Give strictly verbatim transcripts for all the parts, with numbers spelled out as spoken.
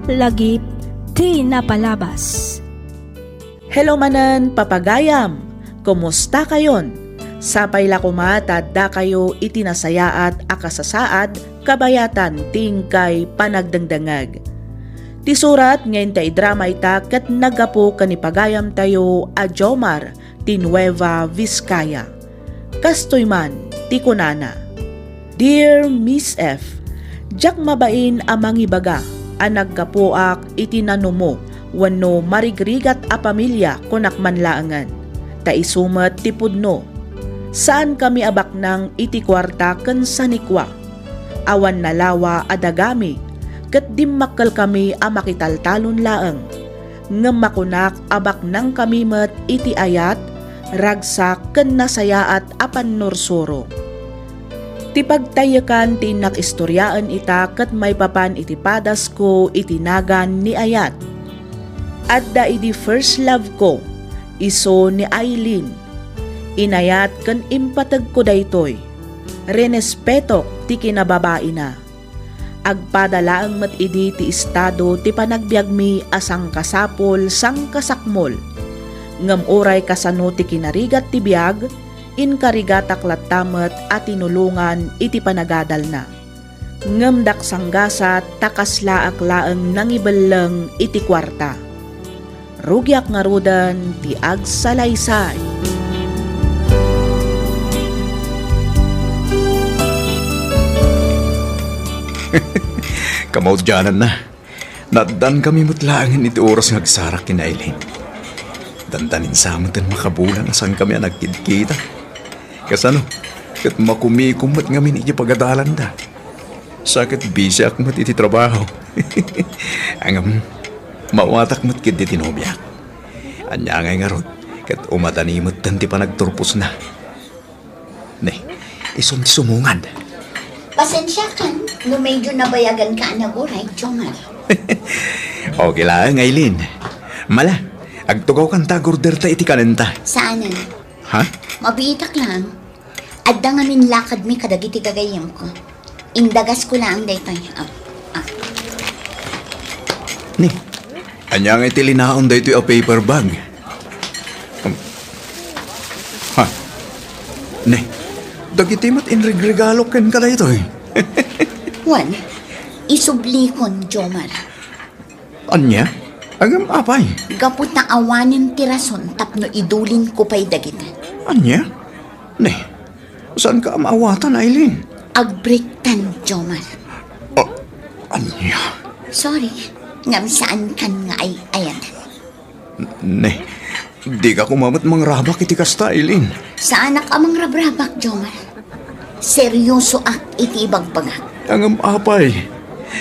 Lagip ti napalabas. Hello manen, papagayam! Kumusta kayon? Sapay la koma ta addakayo iti nasayaat a kasasaad kabayatan ti inkay panagdengdengeg. Ti surat nga inta idrama ita ket naggapu ken ni pagayamtayo a Jomar ti Nueva Vizcaya. Kastoy man ti kunana, "Dear Miss F, diak mabain a mangibaga a naggapuak iti nanumo wenno marigrigat a pamilia, kunak man laengen, ta isu met ti pudno. Saankami a baknang iti kuarta ken sanikua. Awan nalawa a dagami, ket dimmakkelkami a makitaltalon laeng. Ngem makunak a baknangkami met iti ayat, ragsak, ken nasayaat a pannursuro." Ti pagtaykan ti innak istoriaen ita ket maipapan iti padasko iti nagan ni Ayat. Adda idi first love ko, isu ni Aileen. Inayat ken impategko daytoy. Rinespetok ti kinababaina. Agpada laeng met idi ti estado ti panagbiagmi a sangkasapul, sangkasakmol. Ngem uray kasano ti kinarigat ti biag, inkarigatak latta met a tinulongan iti panagadalna. Ngem dak sanggasat ta kaslaak laeng nangibelleng iti kuarta. Rugiak ngaruden ti agsalaysay. Kamaudiananna, naaddankami met laengen iti oras nga agsarak ken Aileen. Dandanin sa met a makabulan a saankami a nagkidkita. Kasano? Ket makumikom met ngamin iti pagadalanda. Sa ket bisiak met iti trabaho. Ngem, maawatak met ketdi ti nobiak. Ania ngay ngarud, ket umadani metten ti panagturposna. Ne, isun ti sumungad. Pasensiakan no medyo nabayaganka a naguray, Jomar. Okay laeng, Aileen. Mala, agtugawkanta agorderta iti kanenta. Saanen. Ha? Mabiitak laeng. Adda ngamin lakadmi kadagiti gagayyemko. Indagasko laeng daytoy. Ah, ah. Ni, ania ngay ti linaon daytoy a paper bag? Um, ha? Ni, dagiti met inregregalo kenka daytoy. Wen, isublikon, Jomar. Ania? Ngem apay? Gapu ta awanen ti rason tapno idulinko pay dagita. Ania? Ne, saanka a maawatan, Aileen? Agbreaktan, Jomar. Ah, ania? Sorry, ngem saankan nga ay-ayatan. Ne, dika koma met mangrabak iti kasta, Aileen. Saanak a mangrabrabak, Jomar. Seryosoak iti ibagbagak. Ngem apay,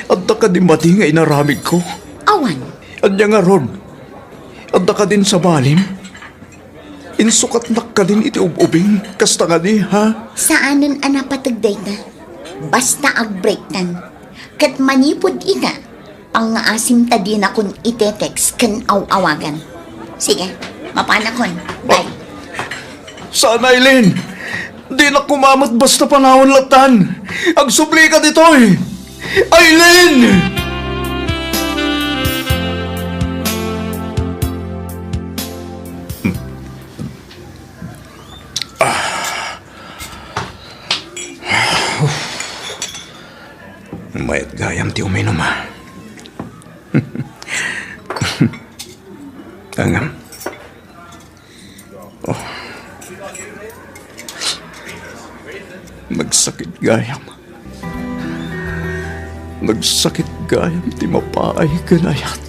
adda kadi madi nga inaramidko? Awan. Ania ngarud? Adda kadin sabalin? Insukatnak kadin iti ub-ubing? Kasta kadi, ha? Saanen a napateg dayta. Basta agbreaktan. Ket manipud ita, pangngaasim ta dinakon itetext ken aw-awagan. Sige, mapanakon. Bye. Saan, Aileen? Dinak koma met basta panawen lattan. Agsublika ditoy. Aileen! Mayat gayam ti uminum, ah. Angam. Oh. Nagsakit gayam. Nagsakit gayam ti mapaay ken ayat.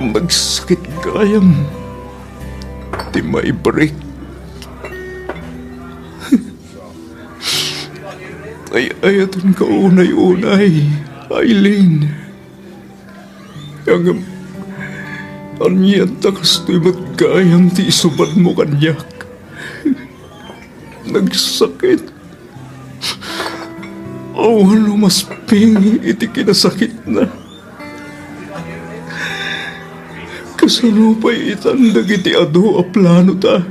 Nagsakit gayam ti maibreak. Ay-ayatenka unay-unay, Aileen. Ngem, ania ta kastoy met gayam ti isubadmo kaniak? Nagsakit. Awan umasping iti kinasakitna. Kasano pay itan dagiti adu a planota?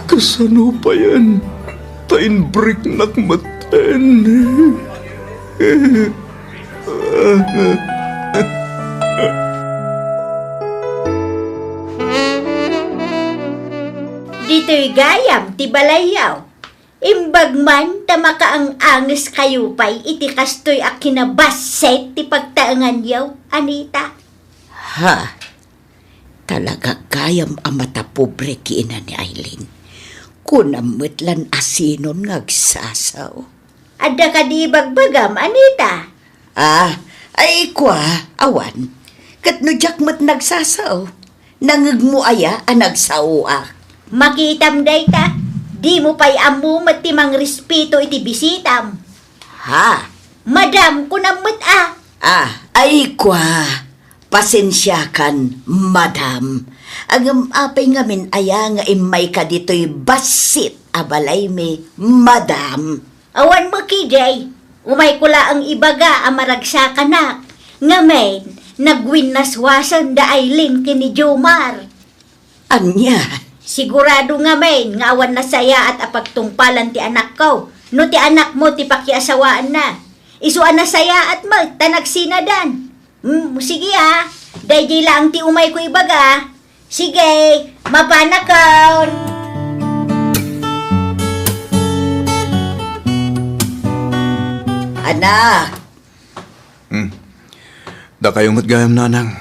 Kasano payen ta inbreaknak met Ditoy gayam ti balayyo. Imbag man ta makaang-angeskayo pay iti kastoy a kinabassit ti pagtaenganyo, Anita. Ha? Talaga gayam a matapobre ti ina ni Aileen. Kunam met lan a sinon nga agsasao. Adda kadi ibagbagam, Anita? Ah, ay, kua, awan. Ket no diak met nagsasao, nangngegmo aya a nagsaoak? Makitam dayta, dimo pay ammo met ti mangrespeto iti bisitam. Ha? Madam, kunam met a. Ah, ay, kua. Pasensiakan, madam. Ngem apay ngamin aya nga immayka ditoy bassit a balaymi, madam? Awan met idiay. Umayko laeng ibaga a maragsakanak. Ngamin, nagwinnaswasen da Aileen ken ni Jomar. Ania? Sigurado ngamin nga awan nasayaat a pagtungpalan ti anakko no ti anakmo ti pakiasawaanna. Isu a nasayaat met ta nagsinadan. Hmm, sige, ah. Daydiay laeng ti umayko ibaga. Sige, mapanakon. Anak. Hmm. Dakayo met gayam, nanang.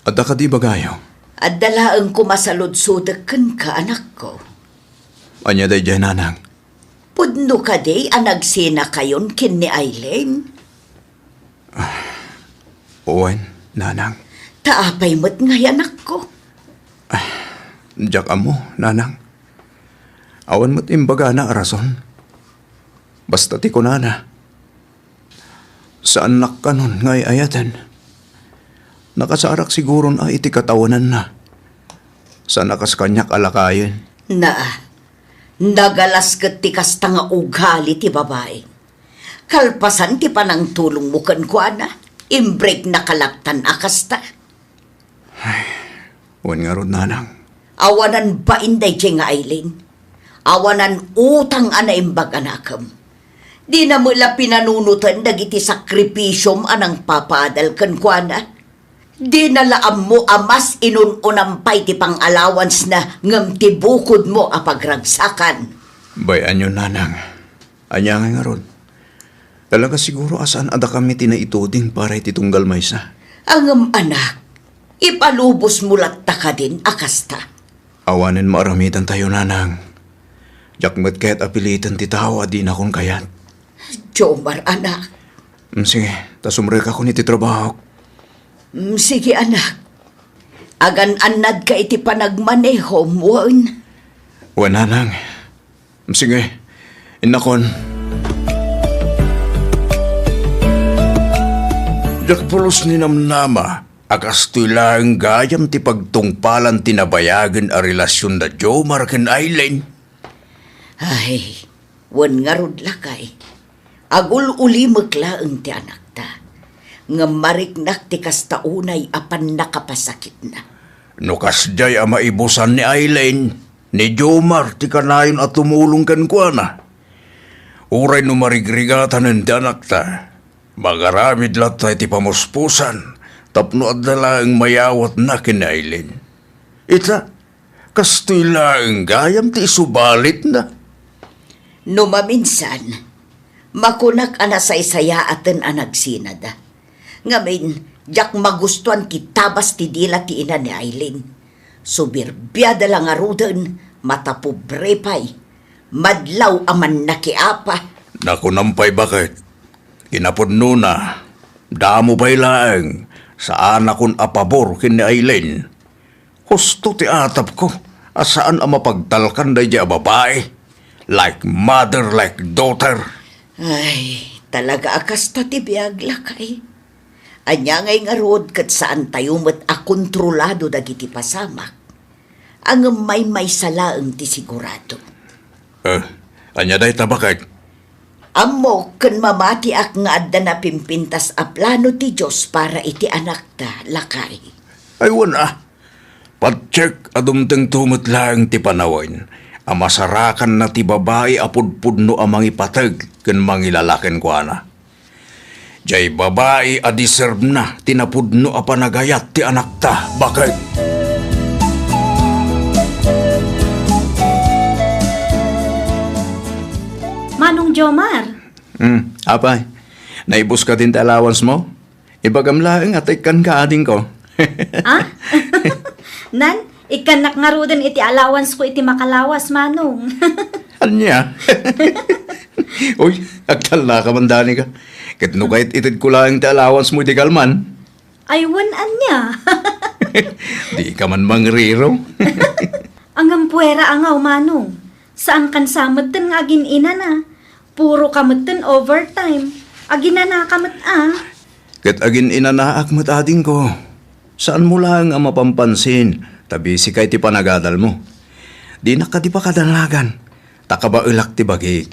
Adda kadi ibagayo? Adda laeng koma saludsodek kenka, anakko. Ania daydiay, nanang? Pudno kadi a nagsinakayon ken ni Aileen? Wen, nanang. Ta apay met ngay, anakko? Diak ammo, nanang. Awan met imbagana a rason. Basta ti kunana, saannak kanon nga ay-ayaten. Nakasarak siguron a iti katawenanna. Saan a kas kaniak a lakayen. Na, nagalas ket ti kasta nga ugali ti babai. Kalpasan ti panangtulongmo kenkuana, imbreknaka lattan a kasta. Ay, wen ngarud, nanang. Awanan bain daydiay nga Aileen. Awanan utang a naimbag a nakem. Dina met la pinanunoten dagiti sakripisiom a nangpapaadal kenkuana. Dina la ammo a mas inun-unam pay ti pang-allowancena ngem ti bukodmo a pagragsakan. Bay-anyo, nanang. Ania ngay ngarud? Talaga siguro a saan a dakami ti naituding para iti tunggal maysa. Ngem, anak, ipalubosmo latta kadin a kasta. Awanen maaramidantayo, nanang. Diak met kayat a piliten ti tao a dinakon kayat. Jomar, anak. Mm, sige, ta sumrekakon iti trabahok. Mm, sige, anak. Agan-annadka iti panagmanehom, wen? Wen, nanang. Sige, innakon. Diak pulos ninamnama a kastoy laeng gayam ti pagtungpalan ti nabayagen a relasion da Jomar ken Aileen. Ay, wen ngarud, lakay. Agul-ulimek laeng ti anakta, ngem mariknak ti kasta unay a pannakapasakitna. No kasdiay a maibusan ni Aileen, ni Jomar ti kanayon a tumulong kenkuana. Uray no marigrigatanen ti anakta, magaramid latta iti pamuspusan tapno adda laeng mayawatna ken ni Aileen. Ita, kastoy laeng gayam ti isubalitna. No maminsan, makunak a nasaysayaaten a nagsinada. Ngamin, diak magustuan ti tabas ti dila ti ina ni Aileen. Subirbiada la ngaruden, matapobre pay. Madlaw a mannakiapa. Nakunam pay baket. Kinapudnona, damo pay laeng, saanakon a pabor ken ni Aileen. Husto ti atapko a saan a mapagtalkan daydiay a babai. Like mother, like daughter. Ay, talaga a kasta ti biag, lakay. Ania ngay ngarud ket saantayo met a kontrolado dagiti pasamak? Ngem maymaysa laeng ti sigurado. Eh, ania dayta, baket? Ammok ken mamatiak nga adda napimpintas a plano ti Dios para iti anakta, lakay. Ay, wen a. Patiek a dumtengto met laeng ti panawen a masarakanna ti babai a pudpudno a mangipateg ken mangilala kenkuana. Diay babai a deservena ti napudno a panagayat ti anakta, baket. Manong Jomar. Hmm, apay, naibuska din ti allowance mo? Ibagam laeng a ta ikkanka, adingko. Ah? Nan, ikkannak ngaruden iti allowance ko iti makalawas, Manong. Ania? Uy, agtallaka man, Danica. Ket no kayat itedko laeng ti allowance mo iti kalman. Ay, wen, ania? Di ka man mangriro. Angam puera angaw, Manong. Saan kan sa metten nga agin-inana. Puro ka metten overtime. Aginana ka met a. Ket agin-inanaak met, adingko. Saan mo laeng a mapampansin, ta busy ka iti panagadal mo. Dinak kadi pakadanagan, ta kabaelak ti bagik.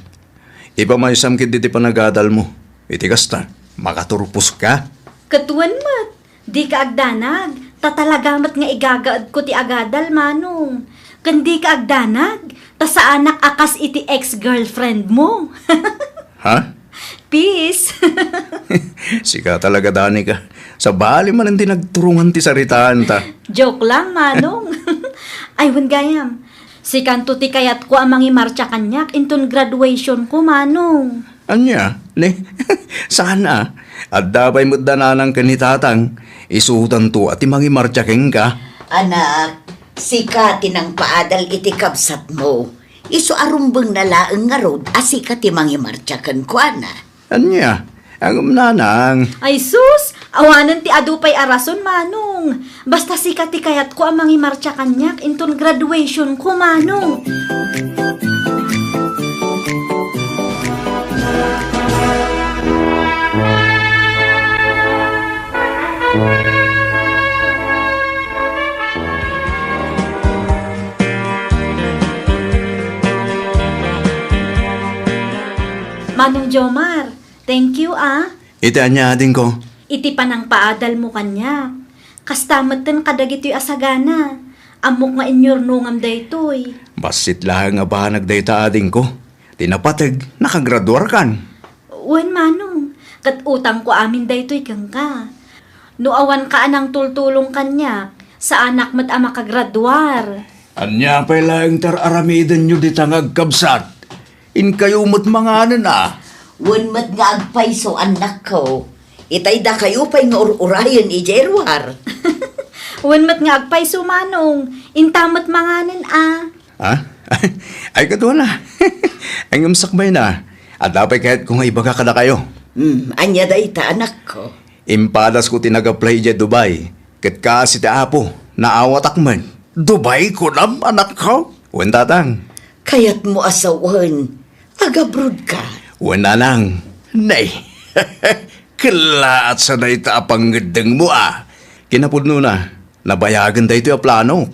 Ipamaysam ketdi ti panagadal mo. Iti kasta, makaturpos ka. Ket wen met, di ka agdanag, ta talaga met nga igagaedko ti agadal, Manong. Ken di ka agdanag, ta saanak a kas iti ex-girlfriend mo. Ha? Peace. Sika talaga, Danica. Sabali manen ti nagturungan ti saritaanta. Joke lang, Manong. Ay, wen gayam. Sikanto ti kayatko a mangimartsa kaniak inton graduation ko, Manong. Ania? Ne? Saan a? Adda pay met da nanang ken ni tatang. Isutanto a ti mangimartsa kenka. Anak, sika ti nangpaadal iti kabsatmo. Isu a rumbengna laeng ngarud a sika ti mangimartsa kenkuana. Ania? Ngem nanang. Ay sus! Awanen ti adu pay a rason, Manong. Basta sika ti kayatko a mangimartsa kaniak inton graduation ko, Manong. Manong Jomar, thank you, ah. Iti ania, adingko? Iti panangpaadalmo kaniak. Kasta metten kadagitoy a sagana. Ammok nga inyurnongam daytoy. Bassit laeng a banag dayta, adingko. Ti napateg, nakagraduarkan. Wen, Manong. Ket utangko amin daytoy kenka. No awanka a nangtultulong kaniak, saanak met a makagraduar. Ania pay laeng ti ar-aramidenyo dita nga agkabsat? Inkayo met manganen a. Wen met nga agpayso, annakko. Itay dakayo pay nga ur-urayen idiay ruar. Wen met nga agpayso, Manong. Inta met manganen a. Ha? Ay, kaduana. Ay, ngem sakbayna. Adda pay kayatko nga ibaga kadakayo. Hmm, ania dayta, anakko? Impadasko ti nag-apply idiay Dubai. Ket kaasi ti Apo, naawatak met. Dubai kunam, anakko? Wen, tatang. Kayatmo a sawen, agabrodka? Wen, nanang. Nay. Kellaat sa dayta a pangngeddengmo a. Kinapudnona, nabayagen daytoy a plano.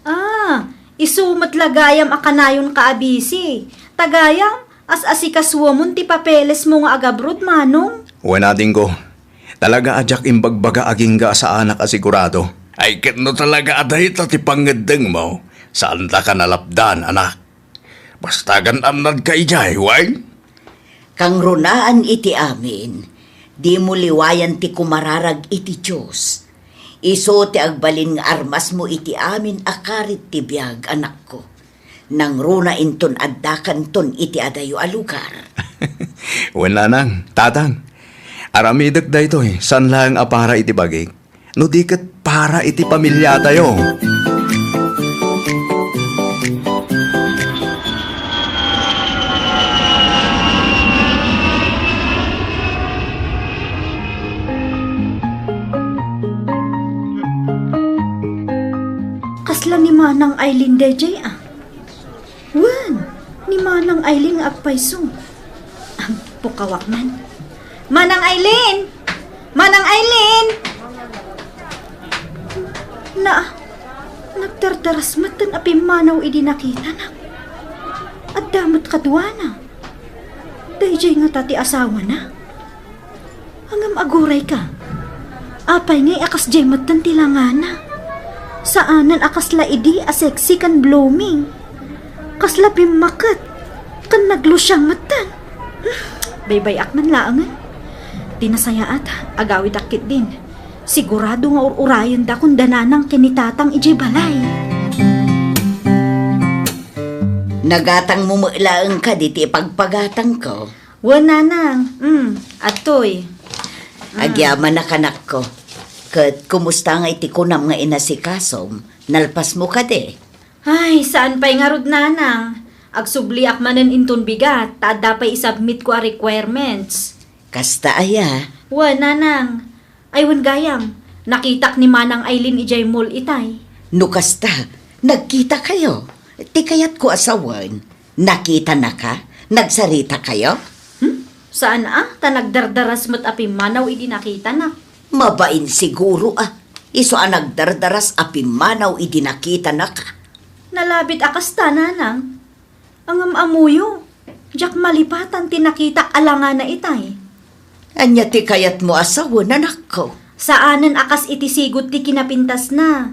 Ah, isu met la gayam a kanayonka a busy. Ta gayam, as-asikasuemon ti papelesmo nga agabrod, Manong. Wen, adingko. Talaga a diak imbagbaga agingga a saanak a sigurado. Ay, ket no talaga a dayta ti pangngeddengmo, saandaka nalapdan, anak. Basta gan-annadka idiay, wen? Kangrunaan iti amin, dimo liwayan ti kumararag iti Dios. Isu ti agbalin nga armasmo iti amin a karit ti biag, anakko. Nangruna inton addakanton iti adayo a lugar. Wen, nanang, tatang, aramidek daytoy, saan laeng a para iti bagik, no di ket para iti pamiliatayo. Kasla ni Manang Aileen daydiay, ah. Wen, ni Manang Aileen nga agpayso. Am, pukawak man. Manang Aileen! Manang Aileen! Na, nagdardaras metten a pimmanaw idi nakitana. Adda met kaduana. Daydiay ngata ti asawana? Ngem agurayka. Apay ngay a kasdiay metten ti langana? Saanen a kasla idi a sexy ken blooming. Kasla bimmaket, ken naglusiang metten. Baybay-ak man laengen. Ti nasayaat, agawidak ketdin. Sigurado nga ur-urayenda kon da nanang ken ni tatang idiay balay. Nagatangmo met laeng kadi ti ipagpagatangko? Wen, nanang. Mm, adtoy. Mm. Agyaman a, anakko. Ket kumusta ngay ti kunam nga inasikasom? Nalpasmo kadi? Ay, saan pay ngarud, nanang. Agsubliak manen inton bigat, ta adda pay isubmitko a requirements. Kasta aya? Wen, nanang. Ay, wen gayam, nakitak ni Manang Aileen idiay mall itay. No kasta, nagkitakayo. Ti kayatko a sawen, nakitanaka? Nagsaritakayo? Hmm? Saan a, ta nagdardaras met a pimmanaw idi nakitanak. Mabain siguro a, isu a nagdardaras a pimmanaw idi nakitanaka. Nalabit a kasta, nanang. Ngem ammoyo, diak malipatan ti nakitak a langana itay. Ania ti kayatmo a sawen, anakko? Saanen a kas iti sigud ti kinapintasna.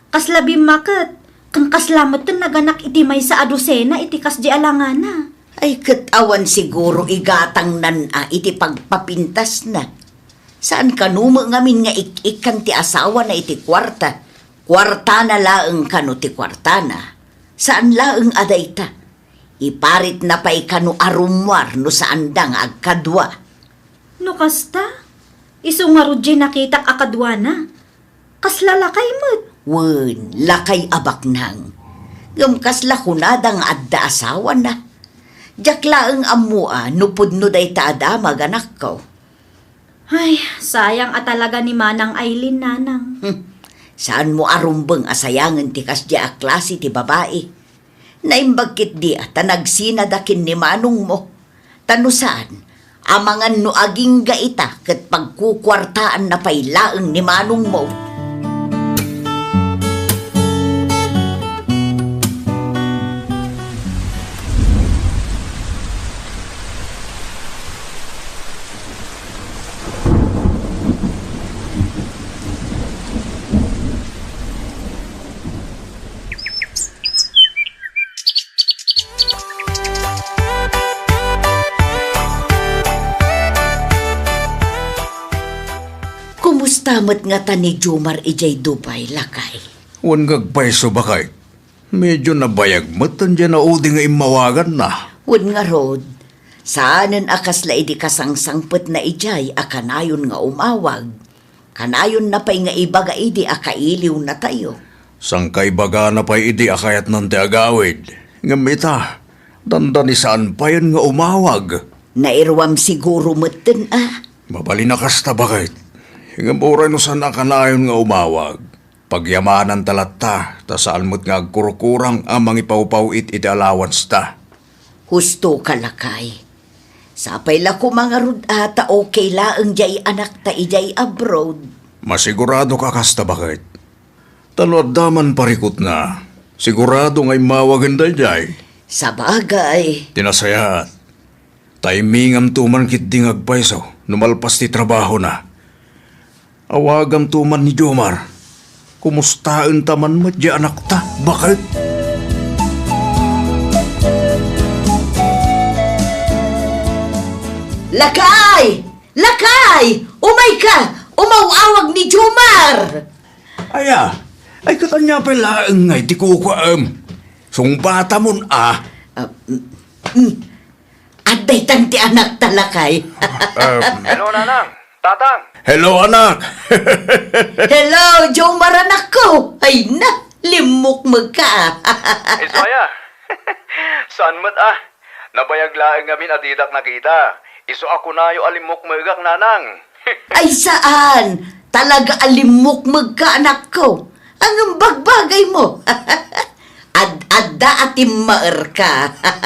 Kasla bimmaket, ken kasla metten naganak iti maysa a dosena iti kasdi a langana. Ay, ket awan siguro igatangnan a iti pagpapintasna. Saan kano met ngamin nga ik-ikkan ti asawana iti kuarta? Kuartana laeng kano ti kuartana? Saan laeng a dayta. Iparitna pay kano a rummuar no saanda nga agkadua. No kasta, isu ngarud diay nakitak a kaduana. Kasla lakay met. Wen, lakay a baknang. Ngem kasla kunada nga adda asawana? Diak laeng ammo a no pudno dayta a damag, anakko. Ay, sayang a talaga ni Manang Aileen, nanang. Hmm. Saanmo a rumbeng a sayangen ti kasdiay a klase ti babai. Naimbag ketdi a ta nagsinada ken ni manongmo. Ta no saan, amangan no agingga ita ket pagkukuartaanna pay laeng ni manongmo. Kumusta met ngata ni Jomar idiay Dubai, lakay? Wen nga agpayso, baket. Medyo nabayag met diay naudi nga immawaganna. Wen ngarud, saanen a kasla idi kasangsangpetna idiay a kanayon nga umawag. Kanayonna pay nga ibaga idi a kailiwnatayo. Sangkaibagana pay idi a kayatnan ti agawid. Ngem ita, dandani saan payen nga umawag. Nairuam siguro metten a. Mabalin a kasta, baket. Ngem uray no saan a kanayon nga umawag. Pagyamananta latta, ta saan met nga agkurkurang a mangipawpaw-it iti allowance ta. Husto ka, lakay. Sapay la koma ngarud a ta okay laeng diay anakta idiay abroad. Masigurado ka kasta, baket. Ta no adda man parikutna, sigurado nga immawagen daydiay. Sabagay. Ti nasayaat, taimingamto man ketdi nga agpayso no malpas ti trabahona. Awagamto man ni Jomar. Kumustaenta man met diay anakta, baket? Lakay! Lakay! Umayka! Umaw-awag ni Jomar! Aya, ay, ket ania pay laeng ngay ti kukuaem? Sungbatamon a. Ah, mm, mm. Adda itan ti anakta, lakay. Em. Hello, Nanang. Tatang. Hello, anak. Hello, Jomar, anakko. Ay na, limmukmegka. Isu aya? Saan met a? Nabayag laeng ngamin a didak nakita. Isu a kunayo a limmukmegak, Nanang. Ay, saan. Talaga a limmukmegka, anakko. Ngem bagbagaymo. Ad-adda a timmaerka.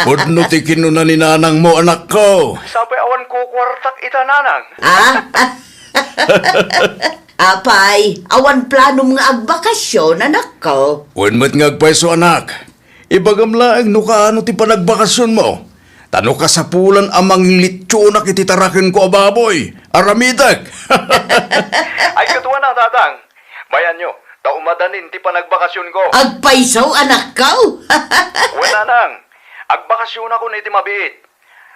Pudno ti kinuna ni nanangmo, anakko. Sapay awan kukuartak ita, nanang. Ah? Apay, awan planom nga agbakasyon, anakko? Wen met nga agpayso, anak. Ibagam laeng no kaano ti panagbakasyonmo. Ta no kasapulan a manglitsunak iti tarakenko a baboy, aramidek. Ay, katuana, tatang. Bayanyo, ta umadanin ti panagbakasyonko. Agpayso, anakko? Wen, nanang. Agbakasionakon iti mabiit.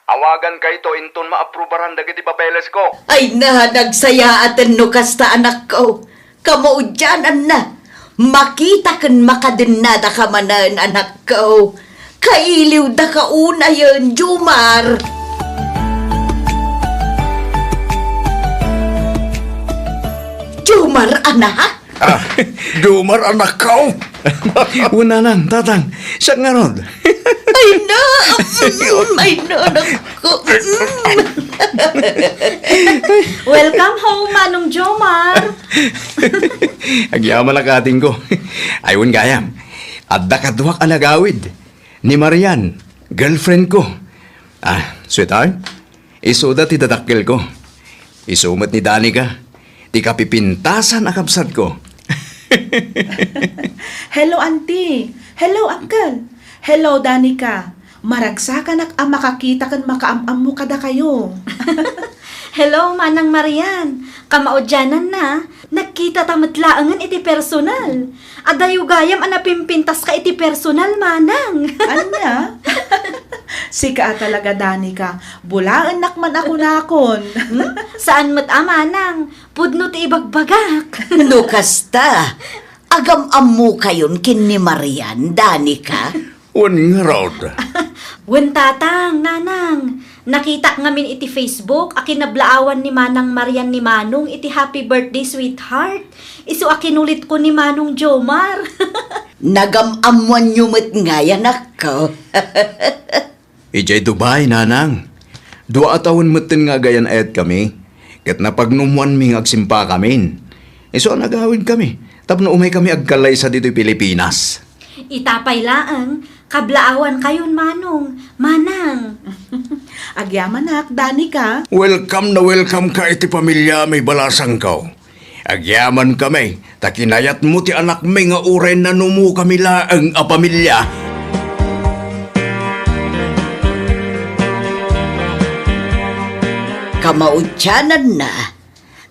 Awagankayto inton maaprubaran dagiti papelesko. Ay na, nagsayaaten no kasta, anakko. Kamaudiananna. Makita ken makadennadaka manen, anakko. Kailiwdaka unayen, Jomar. Jomar, anak? Ah, Jomar, anakko. Wen, nanang, tatang, siak ngarud. Ay na! Mm, ay na, anakko. Mm. Welcome home, Manong Jomar. Agyamanak, atingko. Ay, wen gayam, adda kaduak a nagawid. Ni Marian, girlfriend ko. Ah, sweetheart, isuda ti dadakkelko. Isu met ni Danica, ti kapipintasan a kabsatko. Hello, Auntie. Hello, Uncle. Hello, Danica. Maragsakanak a makakita ken makaam-ammo kadakayo. Hello, Manang Marian. Kamaudiananna, nagkitata met laengen iti personal. Adayo gayam a napimpintaska iti personal, Manang. Ania? Sika a talaga, Danica. Bulaennak man a kunakon. Hmm? Saan met a, Manang. Pudno ti ibagbagak. No kasta, agam-ammokayon ken ni Marian, Danica? Wen ngarud. Wen, tatang, nanang. Nakitak ngamin iti Facebook a kinablaawan ni Manang Marian ni Manong iti Happy Birthday, Sweetheart. Isu a kinulitko ni Manong Jomar. Nagam-ammoanyo met ngay, anakko. Idiay Dubai, nanang. Dua a tawen metten nga agayan-ayatkami, ket napagnumoanmi nga agsimpakamin. Isu a nagawidkami tapno umaykami agkallaysa ditoy Pilipinas. Ita pay laeng, kablaawankayon, Manong, Manang. Agyamanak, Danica. Welcome na welcome ka iti pamiliami, balasangko. Agyamankami, ta kinayatmo ti anakmi nga uray nanumokami laeng a pamilia. Kamaudiananna,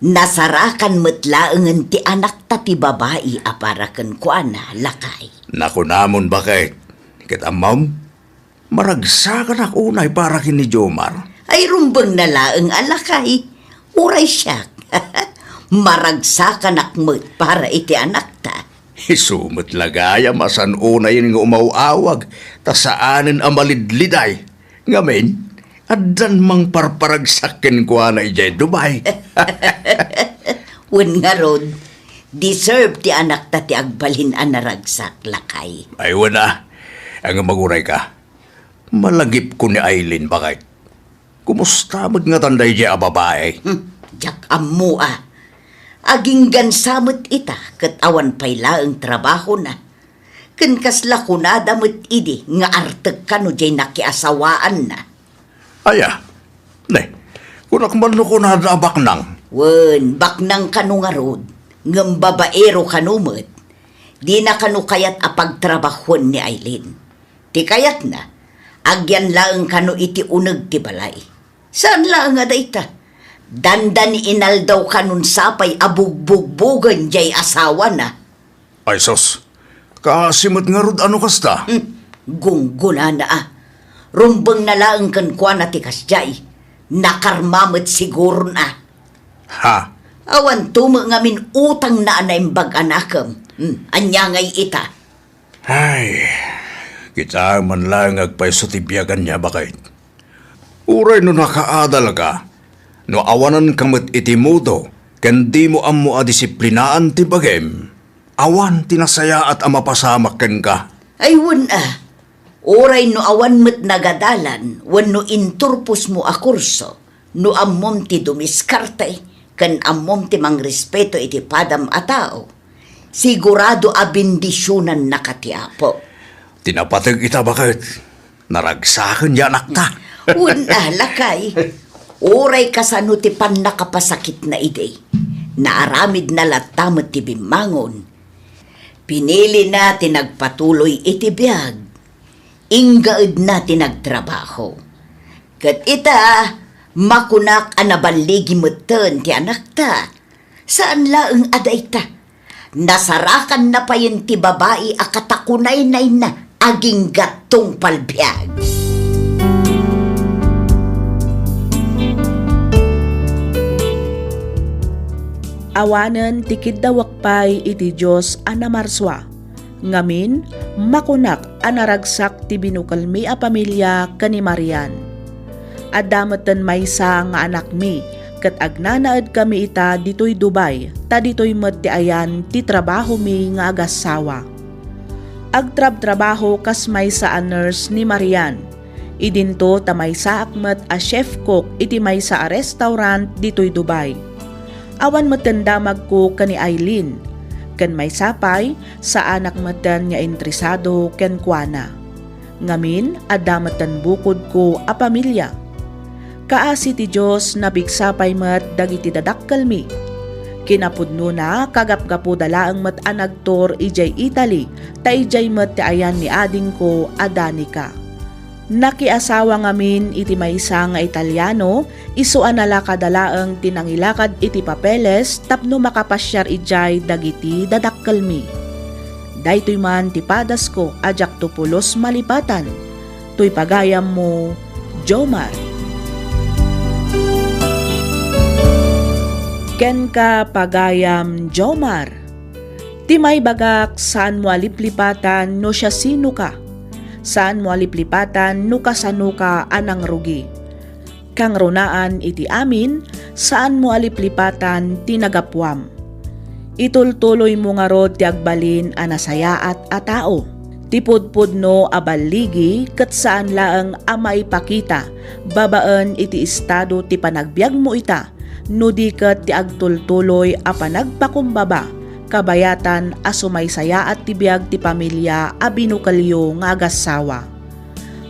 nasarakan met laengen ti anakta ti babai a para kenkuana, lakay. Nakunamon, baket, ket ammom, maragsakanak unay para ken ni Jomar. Ay, rumbengna laeng a lakay. Uray siak. Maragsakanak met para iti anakta. Isu met la gayam a saan unayen nga umaw-awag, ta saanen a malidliday. Ngamin, addan mangparparagsak kenkuana idiay Dubai. Wen ngarud, deserve ti anakta ti agbalin a naragsak, lakay. Ay, wen a. Ngem agurayka. Malagipko ni Aileen, baket. Kumusta met ngatan daydiay a babai? Hmm, diak ammo a. Aginggansa met ita ket awan pay laeng trabahona. Ken kasla kunada met idi nga artek kano diay nakiasawaanna. Aya, ne, kunak man no kunada a baknang. Wen, baknang kano ngarud, ngem babaero kano met. Dina kano kayat a pagtrabahoen ni Aileen. Ti kayatna, agyan laeng kano iti uneg ti balay. Saan laeng a dayta. Dandani inaldaw kanon sapay a bugbugbogen diay asawana. Ay sus, kaasi met ngarud a no kasta? Hmm, gunggonana a. Rumbengna laeng kenkuana ti kasdiay. Nakarma met siguron a. Ha? Awan to met ngamin utangna a naimbag a nakem. Hmm, ania ngay ita? Ay, kitaem man laeng agpayso ti biag ania, baket. Uray no nakaadalka, no awananka met iti modo ken dimo ammo a disiplinaan ti bagim, awan ti nasayaat a mapasamak kenka. Ay, wen a, uray no awan met nagadalan wenno inturposmo a kurso, no ammom ti dumiskarte ken ammom ti mangrespeto iti padam a tao, sigurado a bendisionannaka ti Apo. Ti napateg ita, baket, naragsaken ya anakta. Wen a, lakay. Uray kasano ti pannakapasakitna idi, naaramidna latta met ti bimmangon. Pinilina ti nagpatuloy iti biag. Inggaedna ti nagtrabaho. Ket ita, makunak a naballigi metten ti anakta. Saan laeng a dayta. Nasarakanna payen ti babai a katakunaynayna a Agingga tungpal biag. Awanen ti kiddawek pay iti Dios a namarsua. Ngamin, makunak a naragsak ti binukelmi a pamilia ken ni Marian. Adda metten maysa nga anakmi, ket agnanaedkami ita ditoy Dubai, ta ditoy met ti ayan ti trabahomi nga agassawa. Agtrabtrabaho kas maysa a nurse ni Marian. Idinto ta maysaak met a chef cook iti maysa a restaurant ditoy Dubai. Awan metten damagko ken ni Aileen, ken maysa pay, saanak metten nga interesado kenkuana. Ngamin, adda metten bukodko a pamilia. Kaasi ti Dios, napigsa pay met dagiti dadakkelmi. Kinapudnona, kagapgapuda laeng met a nagtur idiay Italy, ta idiay met ti ayan ni adingko a Danica. Nakiasawa ngamin iti maysa nga Italiano, isu a nalakada laeng ti nangilakad iti papeles tapno makapasiar idiay dagiti dadakkelmi. Daytoy man ti padasko a diakto pulos malipatan. Toy pagayammo, Jomar. Kenka, pagayam Jomar. Ti maibagak, saanmo a liplipatan no siasinoka. Saanmo a liplipatan no kasanoka a nangrugi. Kangrunaan iti amin, saanmo a liplipatan ti nagapuam. Itultuloymo ngarud ti agbalin a nasayaat a tao. Ti pudpudno a balligi ket saan laeng a maipakita babaen iti estado ti panagbiagmo ita, no di ket ti agtultuloy a panagpakumbaba, kabayatan a sumaysayaat ti biag ti pamilia a binukelyo nga agassawa.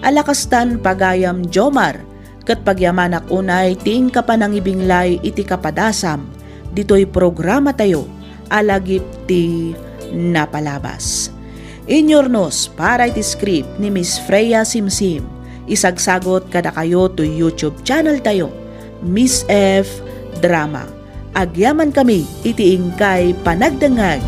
Ala kastan, pagayam Jomar, ket pagyamanak unay ti inka panangibinglay iti kapadasam ditoy programatayo a Lagip ti Napalabas. Inyurnos para iti script ni Miss Freya Simsim. Isagsagot kadakayo toy YouTube channel tayo, Miss F Drama. Agyamankami iti inkay panagdengngeg.